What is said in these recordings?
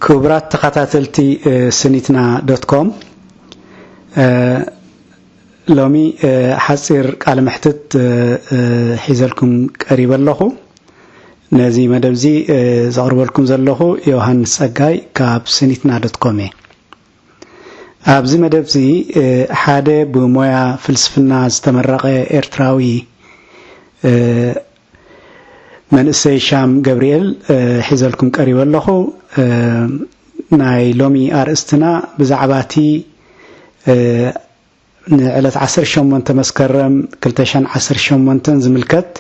ክቡራት ተኸታተልቲ ስኒትና ዶት ኮም፣ ሎሚ ሓፂር ቃለ መሕትት ሒዘልኩም ቀሪበ ኣለኹ። ነዚ መደብ እዚ ዘቕርበልኩም ዘለኹ ዮሃንስ ጸጋይ ካብ ስኒትና ዶት ኮም እየ። ኣብዚ መደብ እዚ ሓደ ብሞያ ፍልስፍና ዝተመረቐ ኤርትራዊ መንእሰይ ሻም ገብርኤል ሒዘልኩም ቀሪበ ኣለኹ። ናይ ሎሚ ኣርእስትና ብዛዕባ እቲ ንዕለት ዓሰርተ ሸሞንተ መስከረም ክልተ ሽሕን ዓሰርተ ሸሞንተን ዝምልከት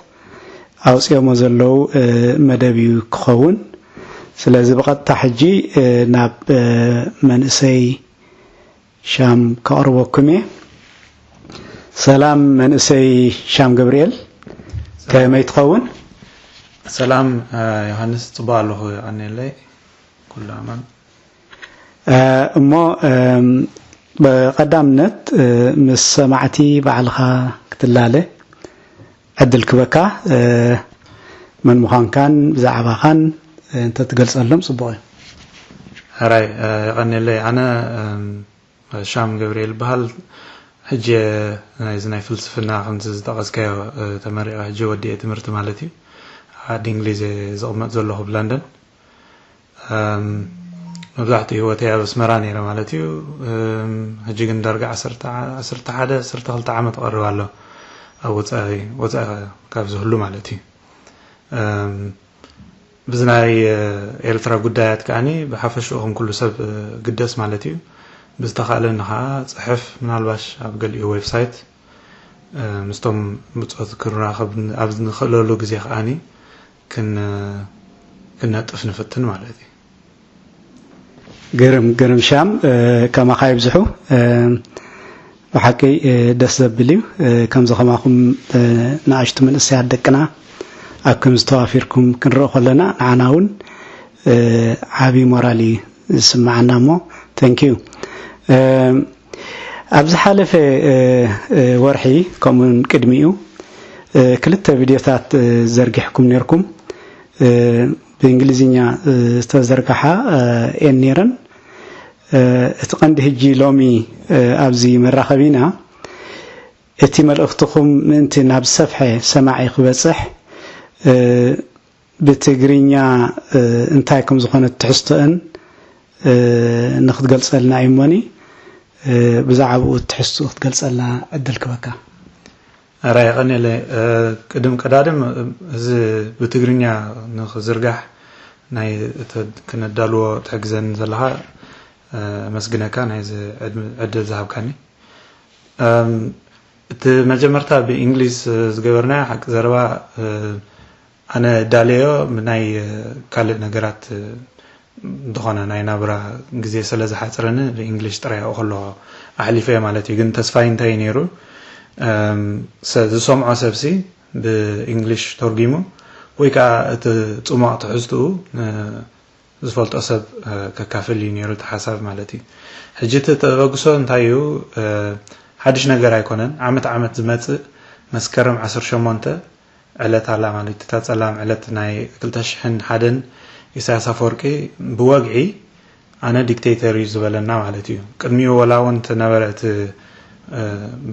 ኣውፅኦሞ ዘለዉ መደብ እዩ ክኸውን። ስለዚ ብቐጥታ ሕጂ ናብ መንእሰይ ሻም ከቕርበኩም እየ። ሰላም መንእሰይ ሻም ገብርኤል፣ ከመይ ትኸውን? ሰላም ዮሃንስ፣ ጽቡቕ ኣለኹ፣ የቐንየለይ፣ ኩሉ ኣማን። እሞ ብቐዳምነት ምስ ሰማዕቲ ባዕልኻ ክትላለ ዕድል ክበካ፣ መን ምዃንካን ብዛዕባኻን እንተትገልጸሎም ጽቡቕ እዩ። ሕራይ፣ የቐንየለይ። ኣነ ሻም ገብርኤል ይበሃል። ሕጂ ናይዚ ናይ ፍልስፍና ከምዚ ዝጠቐስካዮ ተመሪቐ ሕጂ ወዲኤ ትምህርቲ ማለት እዩ። ዓዲ እንግሊዝ እየ ዝቕመጥ ዘለኹ፣ ኣብ ለንደን። መብዛሕትኡ ህይወተይ ኣብ ኣስመራ ነይረ ማለት እዩ። ሕጂ ግን ዳርጋ ዓሰርተ ሓደ ዓሰርተ ክልተ ዓመት ይቐርብ ኣሎ ኣብ ወፃኢ ወፃኢ ካብ ዝህሉ ማለት እዩ። ብዚ ናይ ኤርትራ ጉዳያት ከዓኒ ብሓፈሽኡ ከም ኩሉ ሰብ ግደስ ማለት እዩ። ብዝተኻእለኒ ከዓ ፅሕፍ፣ ምናልባሽ ኣብ ገሊኡ ዌብሳይት ምስቶም ብፆት ክራኸብ ኣብ ንኽእለሉ ግዜ ከዓኒ ክነጥፍ ንፍትን ማለት እዩ። ግርም ግርም ሻም፣ ከማኻ ይብዝሑ። ብሓቂ ደስ ዘብል እዩ። ከምዚ ከማኹም ንኣሽቱ መንእሰያት ደቅና ኣብ ከምዚ ተዋፊርኩም ክንርኢ ከለና ንዓና እውን ዓብዪ ሞራል እዩ ዝስምዓና። እሞ thank you። ኣብ ዝሓለፈ ወርሒ ከምኡውን ቅድሚኡ ክልተ ቪድዮታት ዘርጊሕኩም ነርኩም። ብእንግሊዝኛ ዝተዘርግሓ እየን ነይረን። እቲ ቀንዲ ሕጂ ሎሚ ኣብዚ መራኸቢና እቲ መልእኽትኹም ምእንቲ ናብ ዝሰፍሐ ሰማዒ ክበጽሕ ብትግርኛ እንታይ ከም ዝኾነት ትሕዝቶአን ንክትገልጸልና እዩ እሞኒ፣ ብዛዕባኡ ትሕዝቶኡ ክትገልጸልና ዕድል ክበካ። ኣራይ ቀኒለ። ቅድም ቀዳድም እዚ ብትግርኛ ንክዝርጋሕ ናይ ክነዳልዎ ትሕግዘን ዘለኻ መስግነካ፣ ናይዚ ዕድል ዝሃብካኒ። እቲ መጀመርታ ብእንግሊዝ ዝገበርናዮ ሓቂ ዘረባ ኣነ እዳለዮ ናይ ካልእ ነገራት እንተኾነ ናይ ናብራ ግዜ ስለ ዝሓፅረኒ ብእንግሊሽ ጥራይ ኣብኡ ከለኹ ኣሕሊፈዮ ማለት እዩ። ግን ተስፋይ እንታይ እዩ ነይሩ? ዝሰምዖ ሰብሲ ብእንግሊሽ ተርጒሙ ወይ ከዓ እቲ ፅሟቕ ትሕዝትኡ ዝፈልጦ ሰብ ከካፍል እዩ ነይሩ እቲ ሓሳብ ማለት እዩ። ሕጂ እቲ ተበግሶ እንታይ እዩ? ሓድሽ ነገር ኣይኮነን። ዓመት ዓመት ዝመፅእ መስከረም ዓሰርተ ሸሞንተ ዕለት ኣላ ማለት እዩ። እታ ፀላም ዕለት ናይ ክልተ ሽሕን ሓደን ኢሳያስ ኣፈወርቂ ብወግዒ ኣነ ዲክቴተር እዩ ዝበለና ማለት እዩ። ቅድሚኡ ወላ እውን እቲ ነበረ እቲ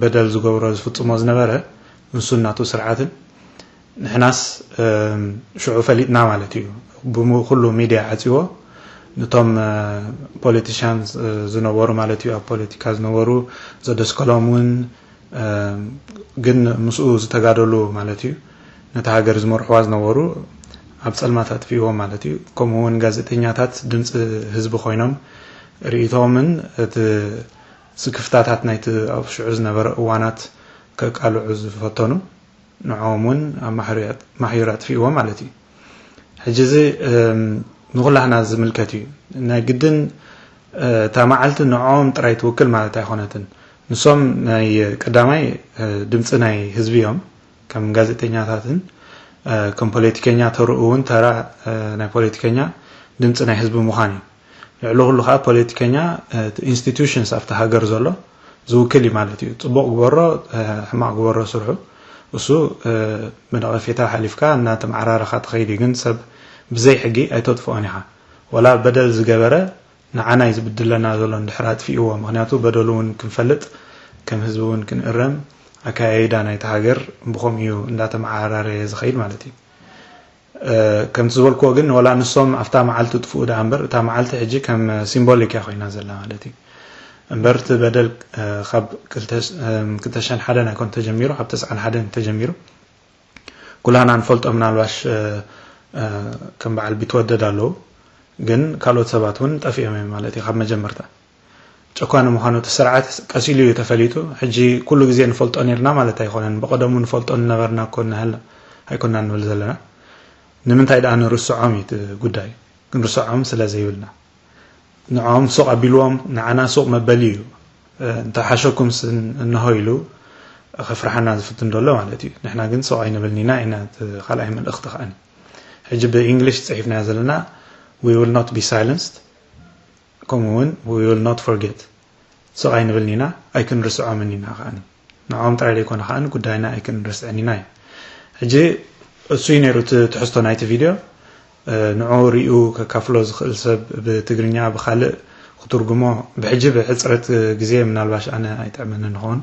በደል ዝገብሮ ዝፍፅሞ ዝነበረ ንሱ እናቱ ስርዓትን ንሕናስ ሽዑ ፈሊጥና ማለት እዩ። ብኩሉ ሚድያ ዓፂዎ ነቶም ፖለቲሽያንስ ዝነበሩ ማለት እዩ፣ ኣብ ፖለቲካ ዝነበሩ ዘደስከሎም እውን ግን ምስኡ ዝተጋደሉ ማለት እዩ፣ ነቲ ሃገር ዝመርሕዋ ዝነበሩ ኣብ ፀልማት ኣጥፊእዎም ማለት እዩ። ከምኡ እውን ጋዜጠኛታት ድምፂ ህዝቢ ኮይኖም ርእይቶምን እቲ ስክፍታታት ናይቲ ኣብ ሽዑ ዝነበረ እዋናት ከቃልዑ ዝፈተኑ ንዕኦም እውን ኣብ ማሕዩር ኣጥፊእዎም ማለት እዩ። ሕጂ እዚ ንኩላህና ዝምልከት እዩ። ናይ ግድን እታ መዓልቲ ንዕኦም ጥራይ ትውክል ማለት ኣይኮነትን። ንሶም ናይ ቀዳማይ ድምፂ ናይ ህዝቢ እዮም። ከም ጋዜጠኛታትን ከም ፖለቲከኛ ተርኡ እውን ተራ ናይ ፖለቲከኛ ድምፂ ናይ ህዝቢ ምዃን እዩ። ልዕሊ ኩሉ ከዓ ፖለቲከኛ ኢንስቲቱሽንስ ኣብቲ ሃገር ዘሎ ዝውክል እዩ ማለት እዩ። ፅቡቕ ግበሮ ሕማቕ ግበሮ ስርሑ እሱ ብነቐፌታ ሓሊፍካ እናተመዓራረኻ ትኸይድ እዩ። ግን ሰብ ብዘይ ሕጊ ኣይተጥፍኦን ኢኻ። ወላ በደል ዝገበረ ንዓና እዩ ዝብድለና ዘሎ እንድሕር ኣጥፊእዎ። ምክንያቱ በደሉ እውን ክንፈልጥ፣ ከም ህዝቢ እውን ክንእረም፣ ኣካያይዳ ናይቲ ሃገር ብኸምኡ እዩ እንዳተመዓራረየ ዝኸይድ ማለት እዩ። ከምቲ ዝበልክዎ ግን፣ ወላ ንሶም ኣብታ መዓልቲ ጥፍኡ ደኣ እምበር፣ እታ መዓልቲ ሕጂ ከም ሲምቦሊክ እያ ኮይና ዘላ ማለት እዩ። እምበር እቲ በደል ካብ ክልተ ሽሕን ሓደን ኣይኮን ተጀሚሩ፣ ካብ ተስዓን ሓደን ተጀሚሩ። ኩላና ንፈልጦ፣ ምናልባሽ ከም በዓል ቢትወደድ ኣለዉ፣ ግን ካልኦት ሰባት እውን ጠፊኦም እዮም ማለት እዩ። ካብ መጀመርታ ጨኳኒ ምዃኑ እቲ ስርዓት ቀስ ኢሉ እዩ ተፈሊጡ። ሕጂ ኩሉ ግዜ ንፈልጦ ነርና ማለት ኣይኮነን። ብቐደሙ ንፈልጦ ንነበርና እኮ እናሃልና ኣይኮና ንብል ዘለና። ንምንታይ ደኣ ንርስዖም እዩ እቲ ጉዳይ። ክንርስዖም ስለ ዘይብልና። ንዕኦም ሱቕ ኣቢልዎም ንዓና ሱቕ መበሊ እዩ። እንተ ሓሸኩምስ እንሆ ኢሉ ከፍርሓና ዝፍትን ዘሎ ማለት እዩ። ንሕና ግን ሱቕ ኣይንብልን ኢና ኢና። እቲ ካልኣይ መልእኽቲ ከኣኒ ሕጂ ብእንግሊሽ ጽሒፍናዮ ዘለና፣ we will not be silenced፣ ከምኡ እውን we will not forget። ስቕ ኣይንብልን ኢና፣ ኣይክንርስዖምን ኢና ከኣኒ። ንዕኦም ጥራይ ዘይኮነ ከኣኒ ጉዳይና ኣይክንርስዕን ኢና እዩ። ሕጂ እሱ እዩ ነይሩ እቲ ትሕዝቶ ናይቲ ቪድዮ። ንዑ ሪኡ ከካፍሎ ዝኽእል ሰብ ብትግርኛ ብኻልእ ክትርጉሞ፣ ብሕጂ ብሕፅረት ግዜ ምናልባሽ ኣነ ኣይጥዕመንን ይኸውን፣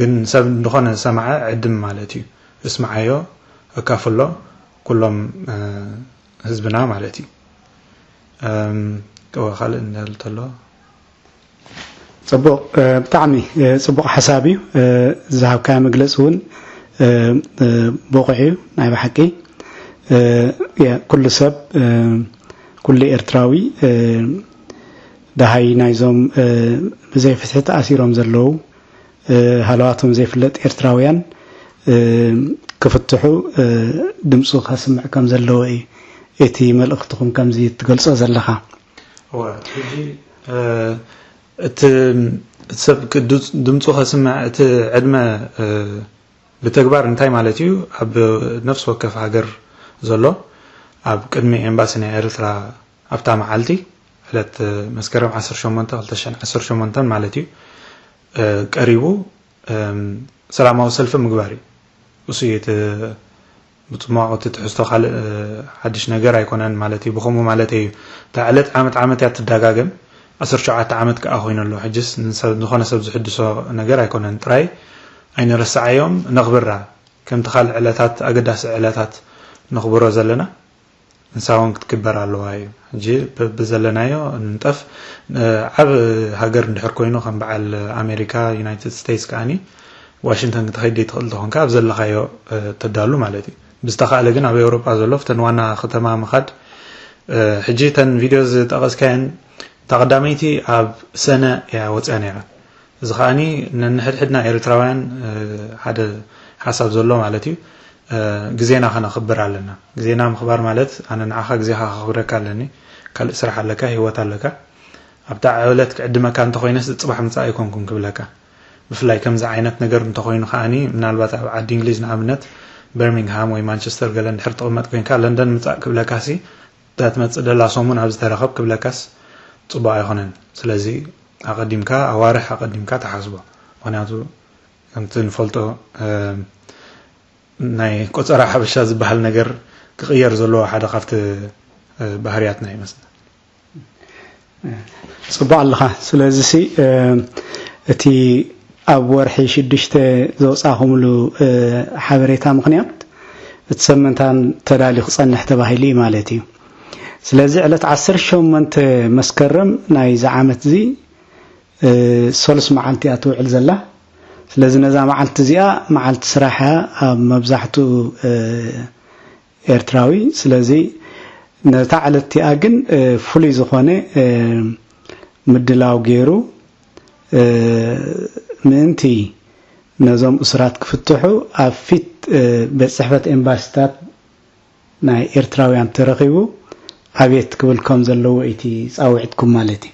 ግን ሰብ እንደኾነ ዝሰማዐ ዕድም ማለት እዩ። እስማዓዮ፣ ኣካፍሎ፣ ኩሎም ህዝብና ማለት እዩ። እም፣ እወ፣ ካልእ እንዳል ተሎ። ጽቡቕ፣ እ፣ ብጣዕሚ፣ እ፣ ጽቡቕ ሓሳብ እዩ። እ፣ ዝሃብካዮ መግለጺ እውን፣ እ፣ እ፣ ብቑዕ እዩ፣ ናይ ብሓቂ። እ፣ የ-፣ ኩሉ ሰብ፣ እ፣ ኩሉ ኤርትራዊ፣ እ፣ ደሃይ ናይዞም፣ እ፣ ብዘይ ፍትሒ ተኣሲሮም ዘለዉ፣ እ፣ ሃለዋቶም ዘይፍለጥ ኤርትራውያን፣ እ፣ ክፍትሑ፣ እ፣ ድምፁ ከስምዕ ከም ዘለዎ እዩ እቲ መልእኽትኹም ከምዚ እትገልጾ ዘለኻ። እወ፣ ሕጂ፣ እ፣ እቲ፣ እቲ ሰብ ክ-፣ ድ-፣ ድምፁ ከስምዕ እቲ ዕድመ፣ እ፣ ብተግባር እንታይ ማለት እዩ? ኣብ ነፍሲ ወከፍ ሃገር ዘሎ፣ ኣብ ቅድሚ ኤምባሲ ናይ ኤርትራ ኣብታ መዓልቲ፣ ዕለት መስከረም ዓሰርተ ሸሞንተ ክልተ ሽሕን ዓሰርተ ሸሞንተን ማለት እዩ፣ እ፣ ቀሪቡ፣ እም፣ ሰላማዊ ሰልፊ ምግባር እዩ። እሱ እዩ እቲ ብጽማቑ እቲ ትሕዝቶ። ካልእ፣ እ፣ ሓድሽ ነገር ኣይኮነን ማለት እዩ። ብኸምኡ ማለት እዩ። እታ ዕለት ዓመት ዓመት እያ ትደጋገም። ዓሰርተ ሸውዓተ ዓመት ከኣ ኮይኑ ኣሎ። ሕጅስ ንሰብ፣ ዝኾነ ሰብ ዝሕድሶ ነገር ኣይኮነን። ጥራይ ኣይንረስዓዮም፣ ነኽብራ። ከምቲ ካልእ ዕለታት፣ ኣገዳሲ ዕለታት ነኽብሮ ዘለና፣ ንሳ እውን ክትክበር ኣለዋ እዩ። ሕጂ ብ-፣ ብዘለናዮ ንንጠፍ። እ፣ ዓብ ሃገር እንድሕር ኮይኑ፣ ከም በዓል ኣሜሪካ፣ ዩናይትድ ስቴትስ ከኣኒ፣ ዋሽንግተን ክትኸይድ ዘይትኽእል እንተኾንካ፣ ኣብ ዘለኻዮ፣ እ፣ ተዳሉ ማለት እዩ። ብዝተኻእለ ግን ኣብ ኤውሮጳ ዘሎ፣ ኣብተን ዋና ከተማ ምኻድ። እ፣ ሕጂ እተን ቪድዮ ዝጠቐስካየን፣ እታ ቀዳመይቲ ኣብ ሰነ እያ ወፅያ ነይራ። እዚ ከኣኒ ነንሕድሕድና ኤርትራውያን፣ እ፣ ሓደ ሓሳብ ዘሎ ማለት እዩ። እ፣ ግዜና ከነኽብር ኣለና። ግዜና ምኽባር ማለት፣ ኣነ ንዓኻ ግዜኻ ከኽብረካ ኣለኒ። ካልእ ስራሕ ኣለካ፣ ህይወት ኣለካ። ኣብታ ዕለት ክዕድመካ እንተኾይነስ፣ ጽባሕ ምጻእ ኣይኮንኩን ክብለካ። ብፍላይ ከምዚ ዓይነት ነገር እንተኾይኑ ከኣኒ፣ ምናልባት ኣብ ዓዲ እንግሊዝ ንኣብነት፣ በርሚንግሃም ወይ ማንቸስተር ገለ እንድሕር ትቕመጥ ኮይንካ፣ ለንደን ምጻእ ክብለካሲ፣ እታ ትመጽእ ደላ ሰሙን ኣብዚ ተረኸብ ክብለካስ ጽቡቕ ኣይኾነን። ስለዚ ኣቐዲምካ፣ ኣዋርሕ ኣቐዲምካ ተሓስቦ። ምኽንያቱ ከምቲ ንፈልጦ፣ እ፣ ናይ ቆጸራ ሓበሻ ዝበሃል ነገር ክቕየር ዘለዎ ሓደ ካብቲ፣ እ፣ ባህርያትና ይመስል። ጽቡቕ ኣለኻ። ስለዚሲ፣ እ፣ እቲ ኣብ ወርሒ ሽዱሽተ ዘውጻእኹምሉ፣ እ፣ ሓበሬታ ምኽንያት፣ እቲ ሰመንታን ተዳልዩ ክጸንሕ ተባሂሉ እዩ ማለት እዩ። ስለዚ ዕለት ዓሰርተ ሸሞንተ መስከረም ናይዚ ዓመት እዚ፣ እ፣ ሰሉስ መዓልቲ እያ ትውዕል ዘላ። ስለዚ ነዛ መዓልቲ እዚኣ መዓልቲ ስራሕ እያ ኣብ መብዛሕትኡ፣ እ፣ ኤርትራዊ። ስለዚ ነታ ዕለት እቲኣ ግን፣ እ፣ ፍሉይ ዝኾነ፣ እ፣ ምድላው ገይሩ፣ እ፣ ምእንቲ ነዞም እሱራት ክፍትሑ ኣብ ፊት፣ እ፣ ቤት ጽሕፈት ኤምባሲታት ናይ ኤርትራውያን ተረኺቡ ኣብየት ክብል ከም ዘለዎ እቲ ጻውዒትኩም ማለት እዩ።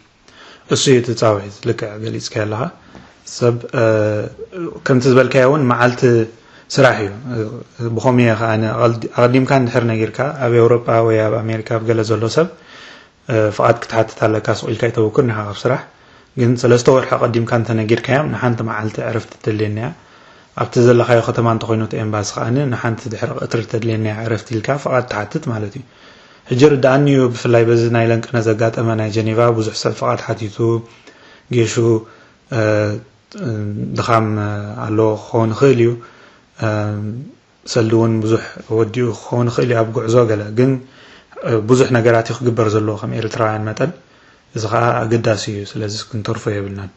እሱ እዩ እቲ ጻውዒት፣ ልክዕ ገሊጽካዮ ኣለኻ። ሰብ፣ እ፣ ከምቲ ዝበልካዮ እውን መዓልቲ ስራሕ እዩ። ብኸምኡ እየ ከኣ ኣቐዲ-፣ ኣቐዲምካ እንድሕር ነጊርካ፣ ኣብ ኤውሮጳ ወይ ኣብ ኣሜሪካ ኣብ ገለ ዘሎ ሰብ፣ እ፣ ፍቓድ ክትሓትት ኣለካ፣ ስቕ ኢልካ ኣይተብኩር ኒኻ ካብ ስራሕ። ግን ሰለስተ ወርሒ ኣቐዲምካ እንተነጊርካዮም፣ ንሓንቲ መዓልቲ ዕረፍቲ ተድልየኒ እያ። ኣብቲ ዘለኻዮ ከተማ እንተኾይኑ እቲ ኤምባሲ ከኣ ንሓንቲ ድሕሪ ቀትሪ ተድልየኒ እያ ዕረፍቲ ኢልካ ፍቓድ ትሓትት ማለት እዩ። ሕጂ ርድኣኒ እዩ። ብፍላይ በዚ ናይ ለንቅነ ዘጋጠመ ናይ ጀኔቫ ብዙሕ ሰብ ፍቓድ ሓቲቱ ጌሹ፣ እ፣ ድኻም ኣሎ ክኸውን ይኽእል እዩ። እ፣ ሰልዲ እውን ብዙሕ ወዲኡ ክኸውን ይኽእል እዩ ኣብ ጉዕዞ ገለ። ግን፣ እ፣ ብዙሕ ነገራት እዩ ክግበር ዘለዎ ከም ኤርትራውያን መጠን። እዚ ኸዓ ኣገዳሲ እዩ። ስለዚ ክንተርፎ የብልናን።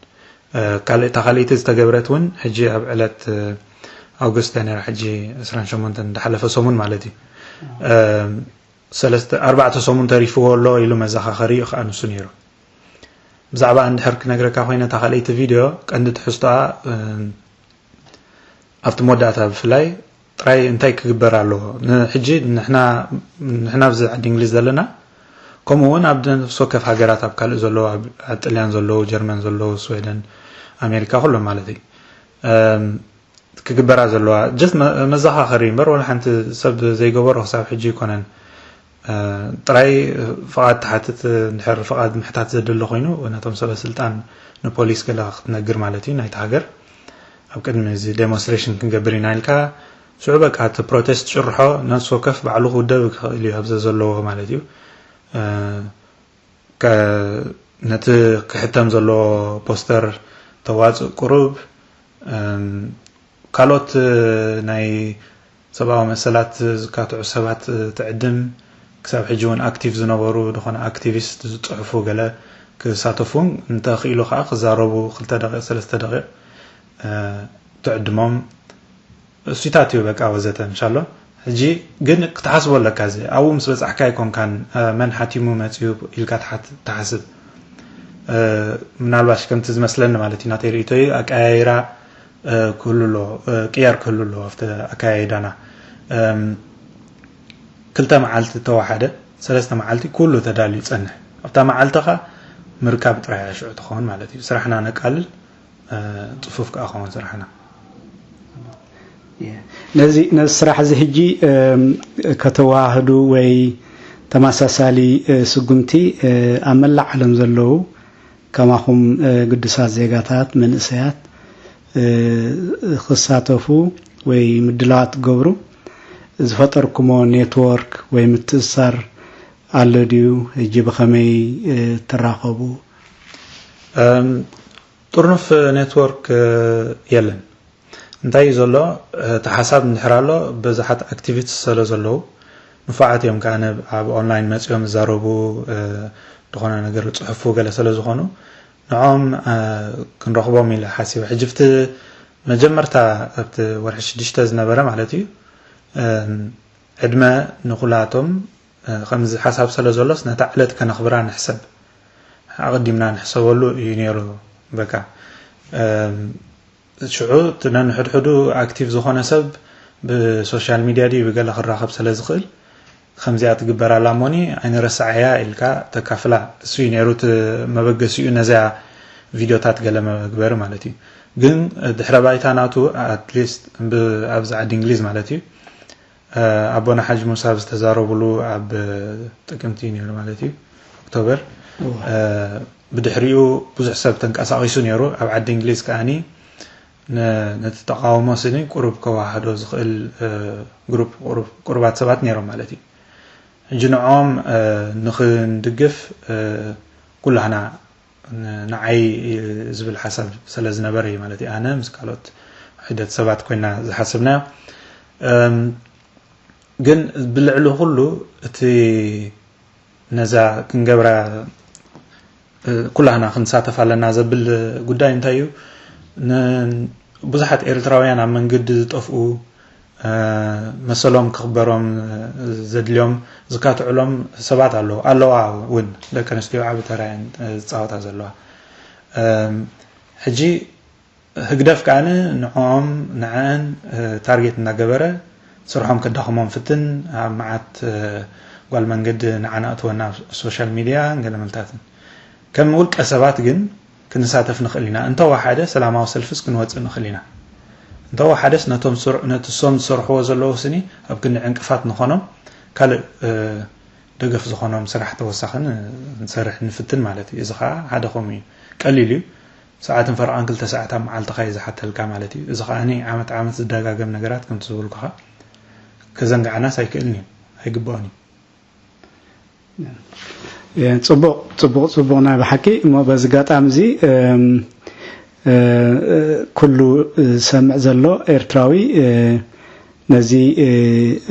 እ፣ ካልእ፣ እታ ካልኣይቲ ዝተገብረት እውን ሕጂ ኣብ ዕለት፣ እ፣ ኣውግስት ነይራ፣ ሕጂ ዕስራን ሸሞንተን ዝሓለፈ ሰሙን ማለት እዩ። እ፣ ሰለስተ፣ ኣርባዕተ ሰሙን ተሪፍዎ ኣሎ ኢሉ መዘኻኸሪ እዩ ከዓ ንሱ ነይሩ። ብዛዕባ እንድሕር ክነግረካ ኮይነ፣ እታ ካልኣይቲ ቪድዮ ቀንዲ ትሕዝቶኣ፣ እ፣ ኣብቲ መወዳእታ ብፍላይ ጥራይ እንታይ ክግበር ኣለዎ? ንሕጂ ንሕና፣ ንሕና ኣብዚ ዓዲ እንግሊዝ ዘለና፣ ከምኡ እውን ኣብ ነፍሲ ወከፍ ሃገራት፣ ኣብ ካልእ ዘለዉ፣ ኣብ፣ ኣብ ጥልያን ዘለዉ፣ ጀርመን ዘለዉ፣ ስዌደን፣ ኣሜሪካ፣ ኩሎም ማለት እዩ። እም፣ ክግበራ ዘለዋ just መ-፣ መዘኻኸሪ እምበር፣ ወላ ሓንቲ ሰብ ዘይገበሮ ክሳብ ሕጂ ኣይኮነን። እ፣ ጥራይ ፍቓድ ትሓትት፣ እንድሕር ፍቓድ ምሕታት ዘድሊ ኮይኑ፣ ነቶም ሰበ ስልጣን፣ ንፖሊስ ገለ ክትነግር ማለት እዩ ናይቲ ሃገር። ኣብ ቅድሚ እዚ ዴሞንስትሬሽን ክንገብር ኢና ኢልካ፣ ሽዑ በቃ እቲ ፕሮቴስት ጭርሖ ነፍሲ ወከፍ ባዕሉ ክውደብ ክኽእል እዩ፣ ኣብ ዘዘለዎ ማለት እዩ። እ፣ ከ-፣ ነቲ ክሕተም ዘለዎ ፖስተር ተዋጽእ ቁሩብ፣ እም፣ ካልኦት ናይ ሰብኣዊ መሰላት ዝካትዑ ሰባት ትዕድም፣ ክሳብ ሕጂ እውን ኣክቲቭ ዝነበሩ ዝኾነ ኣክቲቪስት ዝጽሕፉ ገለ ክሳተፉን እንተኽኢሉ ከኣ ክዛረቡ ክልተ ደቂቕ፣ ሰለስተ ደቂቕ፣ እ፣ ትዕድሞም። እሱታት እዩ በቃ ወዘተ እንሻሎ። ሕጂ ግን ክትሓስቦ ኣለካ፣ እዚ ኣብኡ ምስ በጻሕካ ኣይኮንካን፣ እ፣ መን ሓቲሙ መጺኡ ኢልካ ትሓት-፣ ትሓስብ። እ፣ ምናልባሽ ከምቲ ዝመስለኒ ማለት እዩ፣ ናተይ ርእይቶ እዩ፣ ኣቀያይራ፣ እ፣ ክህሉ ኣለዎ፣ እ፣ ቅያር ክህሉ ኣለዎ ኣብቲ ኣከያይዳና። እም፣ ክልተ መዓልቲ ተዋሓደ፣ ሰለስተ መዓልቲ ኩሉ ተዳልዩ ይጸንሕ። ኣብታ መዓልቲ ኸኣ ምርካብ ጥራይ እያ ሽዑ ትኸውን ማለት እዩ። ስራሕና ነቃልል፣ እ፣ ጽፉፍ ከኣ ክኸውን ስራሕና። የ። ነዚ፣ ነዚ ስራሕ እዚ ሕጂ፣ እም፣ ከተወሃህዱ ወይ ተመሳሳሊ፣ እ፣ ስጉምቲ፣ እ፣ ኣብ መላእ ዓለም ዘለዉ ከማኹም፣ እ፣ ግዱሳት ዜጋታት፣ መንእሰያት፣ እ፣ ክሳተፉ ወይ ምድላዋት ትገብሩ ዝፈጠርኩሞ ኔትወርክ ወይ ምትእስሳር ኣሎ ድዩ? ሕጂ ብኸመይ፣ እ፣ ትራኸቡ? እም፣ ጥርኑፍ ኔትወርክ፣ እ፣ የለን። እንታይ እዩ ዘሎ? እቲ ሓሳብ እንድሕር ኣሎ፣ ብዙሓት ኣክቲቪስት ስለ ዘለዉ፣ ንፉዓት እዮም ከኣ ኣብ ኦንላይን መጺኦም ዝዛረቡ፣ እ፣ ዝኾነ ነገር ዝጽሕፉ ገለ ስለ ዝኾኑ፣ ንዕኦም፣ እ፣ ክንረኽቦም ኢለ ሓሲበ። ሕጂ ኣብቲ መጀመርታ ኣብቲ ወርሒ ሽዱሽተ ዝነበረ ማለት እዩ፣ እም፣ ዕድመ ንኹላቶም፣ እ፣ ከምዚ ሓሳብ ስለ ዘሎስ ነታ ዕለት ከነኽብራ ንሕሰብ፣ ኣቐዲምና ንሕሰበሉ እዩ ነይሩ። በቃ፣ እም፣ ሽዑ እቲ ነንሕድሕዱ ኣክቲቭ ዝኾነ ሰብ ብሶሻል ሚድያ ድዩ ብገለ ክራኸብ ስለ ዝኽእል፣ ከምዚኣ ትግበር ኣላ እሞኒ ኣይንረስዓያ ኢልካ ተካፍላ። እሱ እዩ ነይሩ እቲ መበገሲኡ ነዚኣ ቪድዮታት ገለ መግበሪ ማለት እዩ። ግን ድሕረ ባይታ ናቱ ኣትሊስት ኣብዚ ዓዲ እንግሊዝ ማለት እዩ፣ እ፣ ኣቦና ሓጂ ሙሳ ዝተዛረቡሉ ኣብ ጥቅምቲ እዩ ነይሩ ማለት እዩ፣ ኦክቶበር። እወ። እ፣ ብድሕሪኡ ብዙሕ ሰብ ተንቀሳቒሱ ነይሩ። ኣብ ዓዲ እንግሊዝ ከኣኒ ነ-፣ ነቲ ተቃውሞ ስኒ ቁሩብ ከወሃህዶ ዝኽእል፣ እ፣ ግሩፕ ቁሩብ-፣ ቁሩባት ሰባት ነይሮም ማለት እዩ። ሕጂ ንዕኦም፣ እ፣ ንኽንድግፍ፣ እ፣ ኩላህና ን-፣ ንዓይ ዝብል ሓሳብ ስለ ዝነበረ እዩ ማለት እዩ። ኣነ ምስ ካልኦት ሒደት ሰባት ኮይና ዝሓስብናዮ። እም፣ ግን ብልዕሊ ኩሉ እቲ ነዛ ክንገብራ፣ እ፣ ኩላህና ክንሳተፍ ኣለና ዘብል ጉዳይ እንታይ እዩ? ን-፣ ብዙሓት ኤርትራውያን ኣብ መንገዲ ዝጠፍኡ፣ እ፣ መሰሎም ክኽበሮም ዘድልዮም ዝካትዑሎም ሰባት ኣለዉ፣ ኣለዋ እውን። ደቂ ኣንስትዮ ዓቢ ተራ እየን፣ እ፣ ዝጻወታ ዘለዋ። እም፣ ሕጂ ህግደፍ ከኣ ንዕኦም፣ ንዐን፣ እ፣ ታርጌት እናገበረ ስርሖም ከዳኽሞም ፍትን፣ ኣብ መዓት፣ እ፣ ጓል መንገዲ ንዓና እትወና ኣብ ሶሻል ሚድያ ገለ መልታትን። ከም ውልቀ ሰባት ግን ክንሳተፍ ንኽእል ኢና። እንተወሓደ ሰላማዊ ሰልፍስ ክንወጽእ ንኽእል ኢና። እንተወሓደስ ነቶም ስር-፣ ነቲ እሶም ዝሰርሕዎ ዘለዉ ስኒ ኣብ ክንዲ ዕንቅፋት ንኾኖም ካልእ፣ እ፣ ደገፍ ዝኾኖም ስራሕ ተወሳኺ ን-፣ ክንሰርሕ ንፍትን ማለት እዩ። እዚ ኸኣ ሓደ ከምኡ እዩ። ቀሊል እዩ። ሰዓትን ፈረቓን ክልተ ሰዓት ኣብ መዓልትኻ እዩ ዝሓተልካ ማለት እዩ። እዚ ኸኣ ዓመት ዓመት ዝደጋገም ነገራት ከምቲ ዝበልኩኻ ከዘንግዓናስ ኣይክእልን እዩ። ኣይግባኦን እዩ። ጽቡቕ ጽቡቕ ጽቡቕ። ናይ ብሓቂ እሞ በዚ ኣጋጣሚ እዚ እም፣ እ፣ ኩሉ ዝሰምዕ ዘሎ ኤርትራዊ እ፣ ነዚ እ፣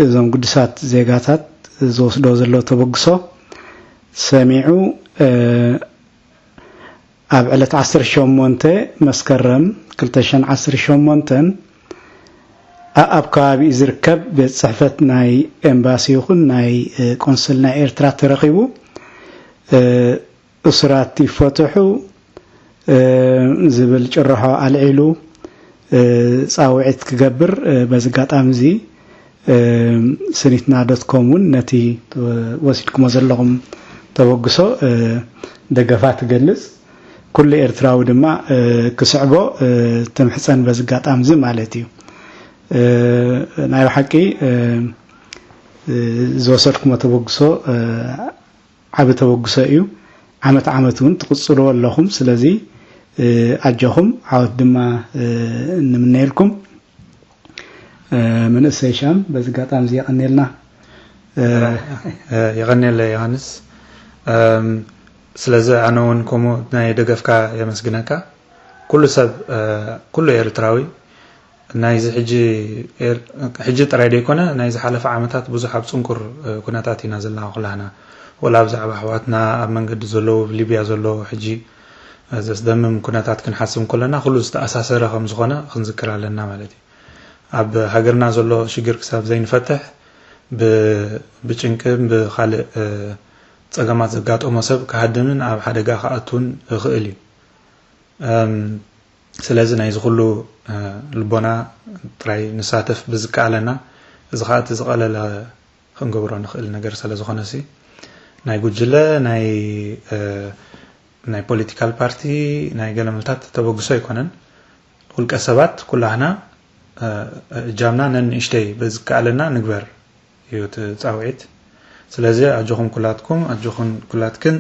እዞም ግዱሳት ዜጋታት ዝወስዶ ዘሎ ተበግሶ ሰሚዑ እ፣ ኣብ ዕለት ዓሰርተ ሸሞንተ መስከረም ክልተ ሽሕን ዓሰርተ ሸሞንተን ኣብ ከባቢኡ ዝርከብ ቤት ጽሕፈት ናይ ኤምባሲ ይኹን ናይ ቆንስል ናይ ኤርትራ ተረኺቡ እሱራት ይፈትሑ ዝብል ጭርሖ ኣልዒሉ ጻውዒት ክገብር በዚ ኣጋጣሚ እዚ ስኒትና ዶት ኮም እውን ነቲ ወሲድኩሞ ዘለኹም ተበግሶ ደገፋ ትገልጽ። ኩሉ ኤርትራዊ ድማ ክስዕቦ ትምሕጸን በዚ ኣጋጣሚ እዚ ማለት እዩ። ናይ ብሓቂ ዝወሰድኩሞ ተበግሶ ዓቢ ተበግሶ እዩ። ዓመት ዓመት እውን ትቕጽልዎ ኣለኹም። ስለዚ ኣጆኹም፣ ዓወት ድማ ንምነየልኩም። መንእሰይ ሻም በዚ ኣጋጣሚ እዚ የቐንየልና። የቐንየለ ዮሃንስ። ስለዚ ኣነ እውን ከምኡ ናይ ደገፍካ የመስግነካ። ኩሉ ሰብ ኩሉ ኤርትራዊ ናይዚ ሕጂ ኤር- ሕጂ ጥራይ ደይኮነ ናይ ዝሓለፈ ዓመታት ብዙሕ ኣብ ጽንኩር ኩነታት ኢና ዘለና ኩላህና። ወላ ብዛዕባ ኣሕዋትና ኣብ መንገዲ ዘለዉ ኣብ ሊብያ ዘለዉ ሕጂ ዘስደምም ኩነታት ክንሓስብ ከለና ኩሉ ዝተኣሳሰረ ከም ዝኾነ ክንዝክር ኣለና ማለት እዩ። ኣብ ሃገርና ዘሎ ሽግር ክሳብ ዘይንፈትሕ ብ- ብጭንቅን ብኻልእ ጸገማት ዘጋጠሞ ሰብ ክሃድምን ኣብ ሓደጋ ክኣቱን ይኽእል እዩ። ስለዚ ናይዚ ኩሉ ልቦና ጥራይ ንሳተፍ ብዝከኣለና፣ እዚ ከዓ እቲ ዝቐለለ ክንገብሮ ንኽእል ነገር ስለ ዝኾነ ሲ ናይ ጉጅለ ናይ ናይ ፖለቲካል ፓርቲ ናይ ገለመልታት ተበግሶ ኣይኮነን። ውልቀ ሰባት ኩላህና እጃምና ነንእሽተይ በዝከኣለና ንግበር እዩ እቲ ፃውዒት። ስለዚ ኣጆኹም ኩላትኩም ኣጆኹን ኩላትክን።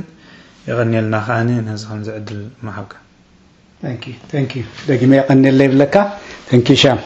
የቐንየልና ከዓኒ ነዚ ከምዚ ዕድል ምሃብካ። Thank you, thank you። ደጊመ የቐንየለይ ይብለካ። Thank you ሻም።